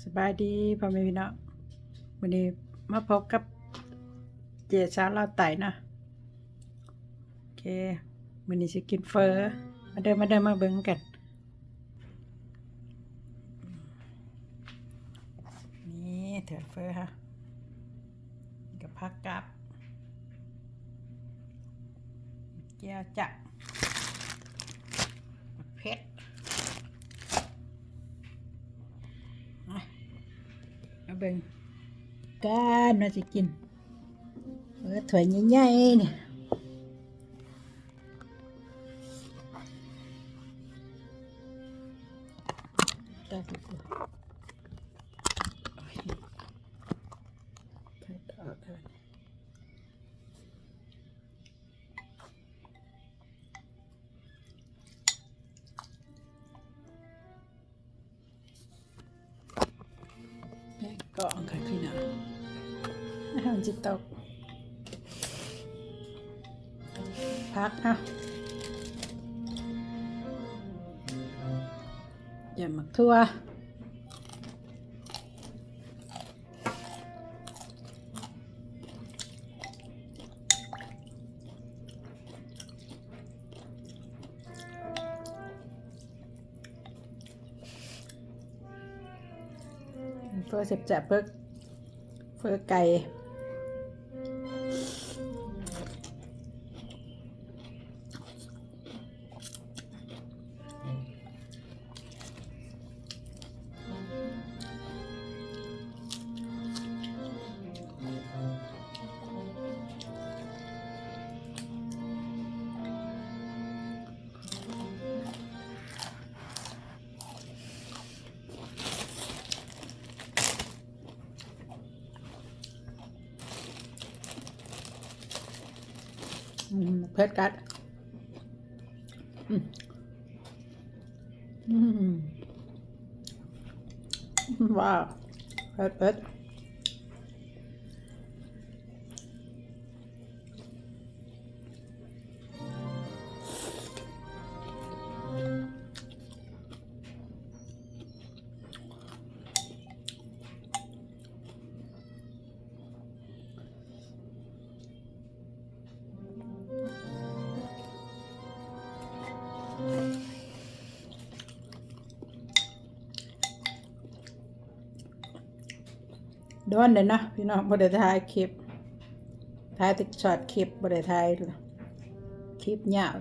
ສະບາຍດີພໍ່ແມ່ພີ່ນ້ອງ ມື້ນີ້ມາພົບກັບເຈ້ສາວລາວໃຕ້ເນາະ. ໂອເຄ ມື້ນີ້ຊິກິນເຝີ ມາເດີ ມາເດີ ມາເບິ່ງກັນ. ນີ້ຖ້ວຍເຝີເຮົາ ນີ້ກໍຜັກກາດ ແຈ່ວຈ້ຳ ບັກເຜັດ. ມາ ມາເບິ່ງກັນວ່າຊິກິນ ເປີດຖ້ວຍໃຫຍ່ໆ ນີ້. ແປ້ງກອງຄ່ະພີ່ນ້ອງ ມັນຊິຕົກ. ຜັກ ເອົາ ຢຳໝາກຖົ່ວ. ເຝີແຊບໆ ເຝີ ເຝີໄກ່. ອືມ ເຜັດກັດ ອືມ ອືມ ວ້າວ ເຜັດໆ. ດົນແລ້ວເນາະພີ່ນ້ອງ ບໍ່ໄດ້ຖ່າຍຄລິບ ຖ່າຍແຕ່ຊັອດຄລິບ ບໍ່ໄດ້ຖ່າຍຄລິບຍາວ.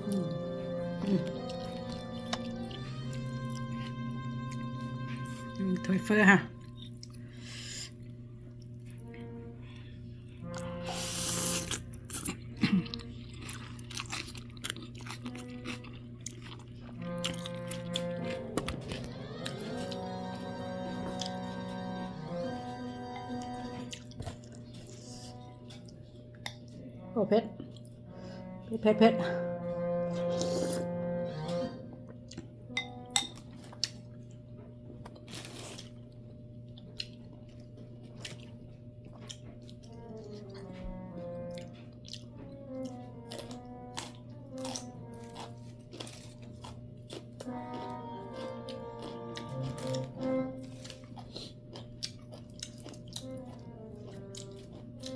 ອືມ ອືມ ຖ້ວຍເຝີເຮົາ. ໂອ້ ເຜັດ ເຜັດ ເຜັດ ເຜັດ.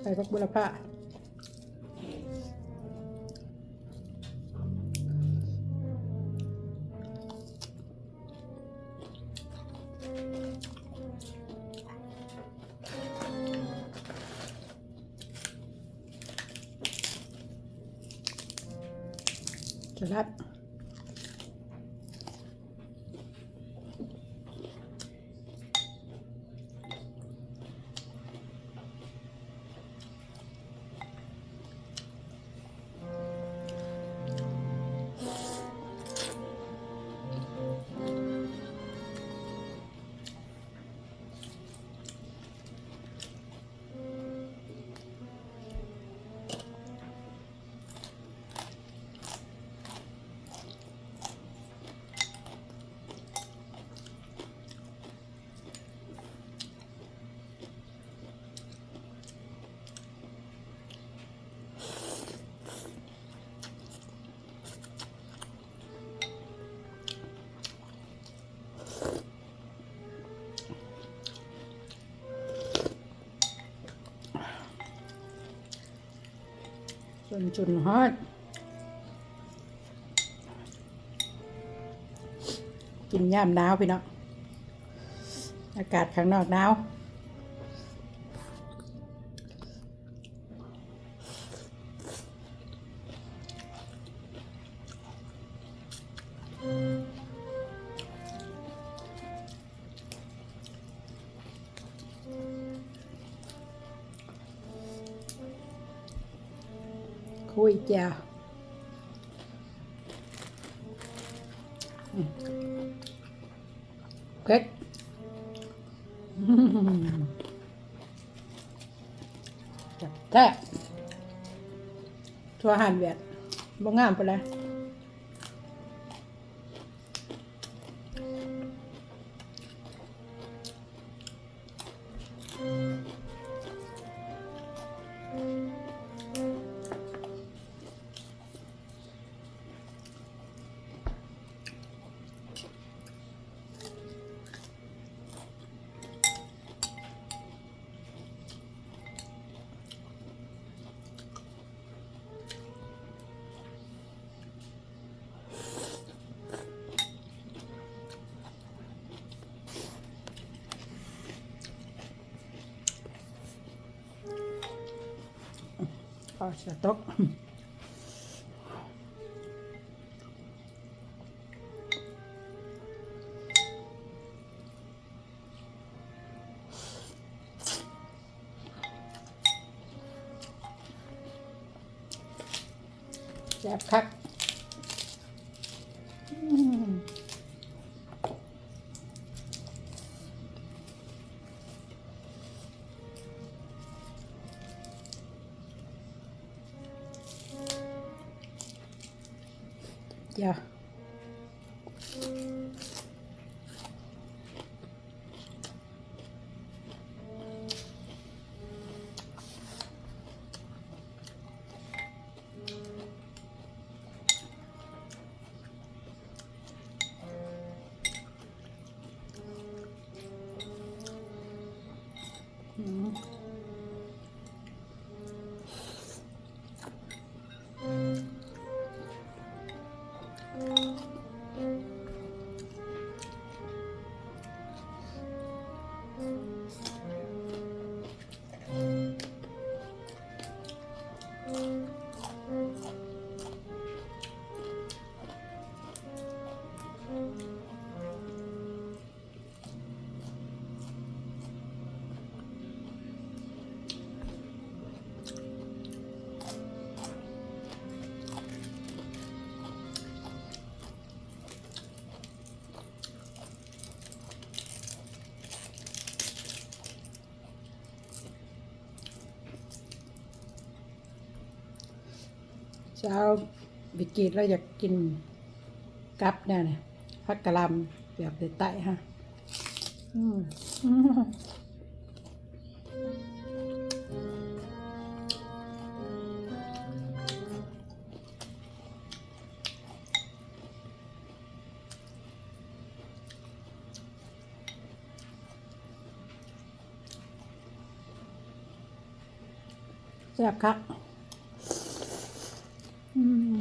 ໃສ່ຜັກບູລະພາ. ສະຫຼັດ. ອ ຈົນ ຈົນຮ້ອນ ກິນຍາມໜາວພີ່ນ້ອງ ອາກາດຂ້າງນອກໜາວ. ຄຸຍແຈ່ວ ອືມ ເຜັດ ອືມ ແຊບ ແຊບ ທົ່ວຮ້ານຫວຽດ ບໍ່ງາມປານໃດ. ອໍ ສະຕັອກ. ແຊບຄັກ ອືມ ຈ້າ. ອືມ. ຊາວວິກິດລາວຢາກກິນກັບແນວນີ້ ຜັກກະຫຼ່ຳແບບໃຕ້ໆ ຮະ ອືມ. ແຊບຄັກ ອືມ.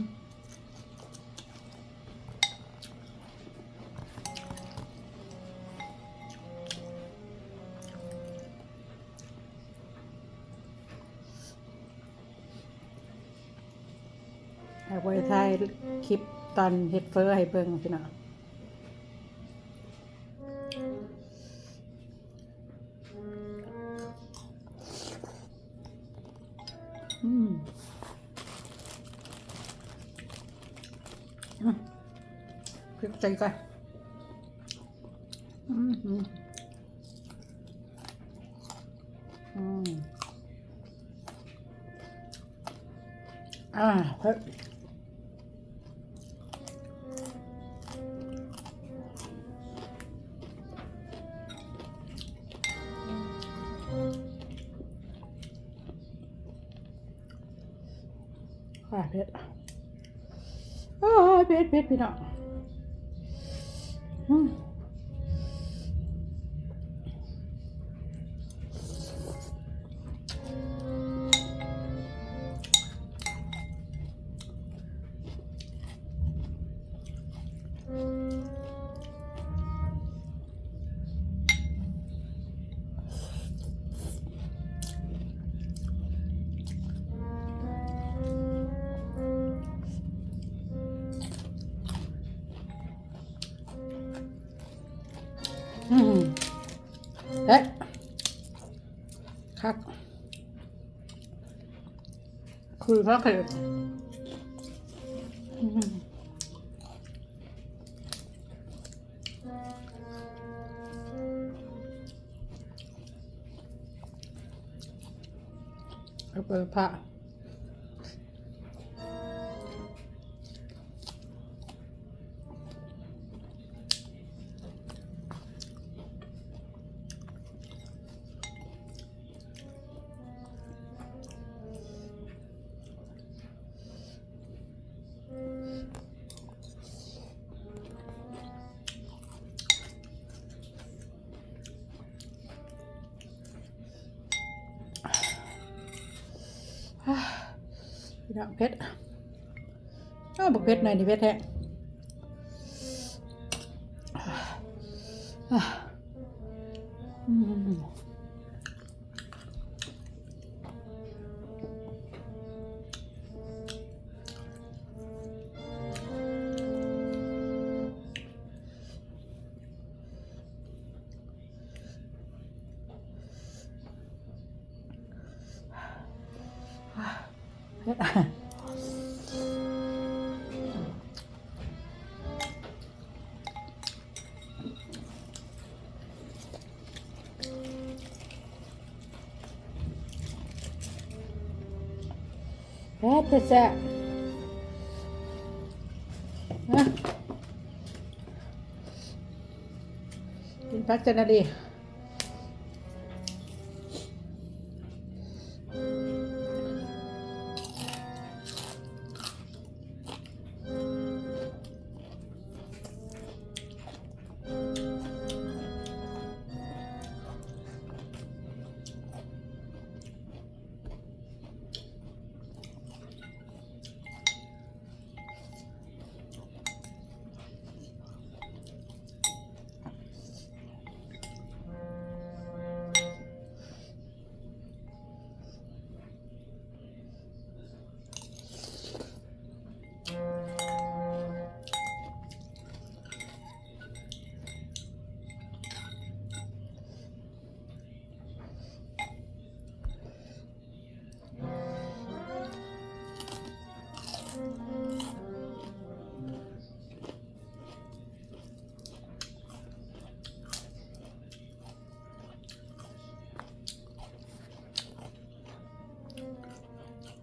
ຫາກບໍ່ໄດ້ຖ່າຍຄລິບຕອນເຮັດເຝີໃຫ້ເບິ່ງພີ່ນ້ອງ. ອືມ ອືມ ພລິກໃສ່ກ່ອນ ອືມ ອືມ. ອ່າ ເພິ່ນ ອ່າ ເຜັດ. ໂອ້ຍ ເຜັດໆ ພີ່ນ້ອງ ອືມ. ອືມ ເຮັດ ຄັກ ຄືຄັກເລີຍ ອືມ ເອົາໄປພະ. ພີ່ນ້ອງ ເຜັດ ເອີ ບັກເຜັດໜ້ອຍນີ້ເຜັດແທ້ ອືມ. ແຊບແທ້ແຊບ ນະ ກິນຜັກຈັນນະລີ.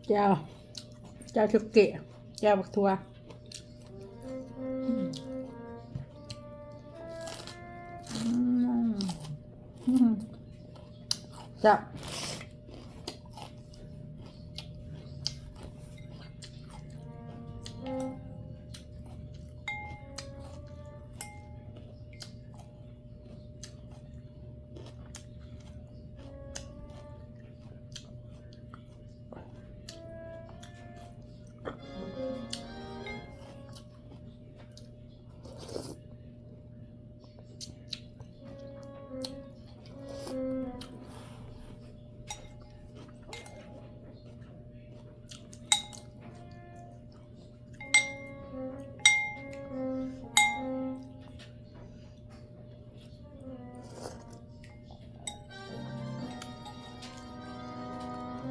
ແຈ່ວ ແຈ່ວສຸກິ ແຈ່ວບັກຖົ່ວ ອືມ ອືມ ແຊບ.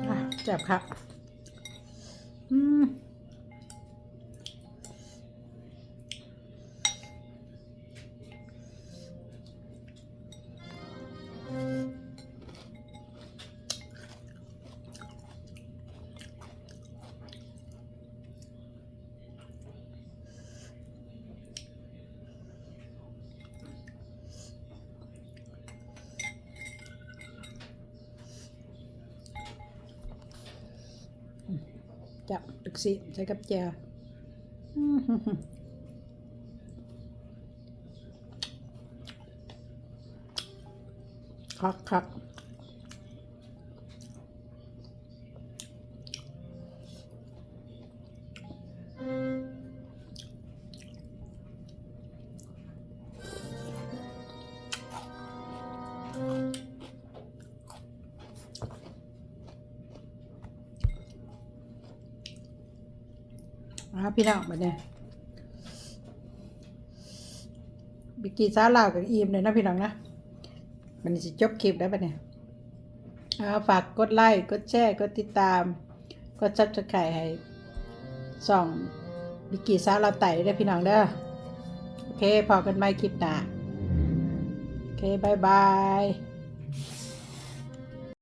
ອ່ະ ແຊບຄັກ ອືມ. ອືມ ຈ້ຳ ເຊັກຊີ້ ໃສ່ກັບແຈ່ວ ອືມ ຄັກໆ. ອ່າ ພີ່ນ້ອງ ບັດນີ້ ບິກກີ້ສາວລາວກໍອີ່ມແລ້ວເນາະ ພີ່ນ້ອງນະ. ບັດນີ້ຊິຈົບຄລິບແລ້ວບັດນີ້. ເອົາ ຝາກກົດໄລ ກົດແຊ ກົດຕິດຕາມ ກົດ Subscribe ໃຫ້ຊ່ອງ ວິກກີສາວລາວໃຕ້ເດີພີ່ນ້ອງເດີ. ໂອເຄ ພໍ້ກັນໃໝ່ຄລິບໜ້າ. ໂອເຄ ບາຍບາຍ.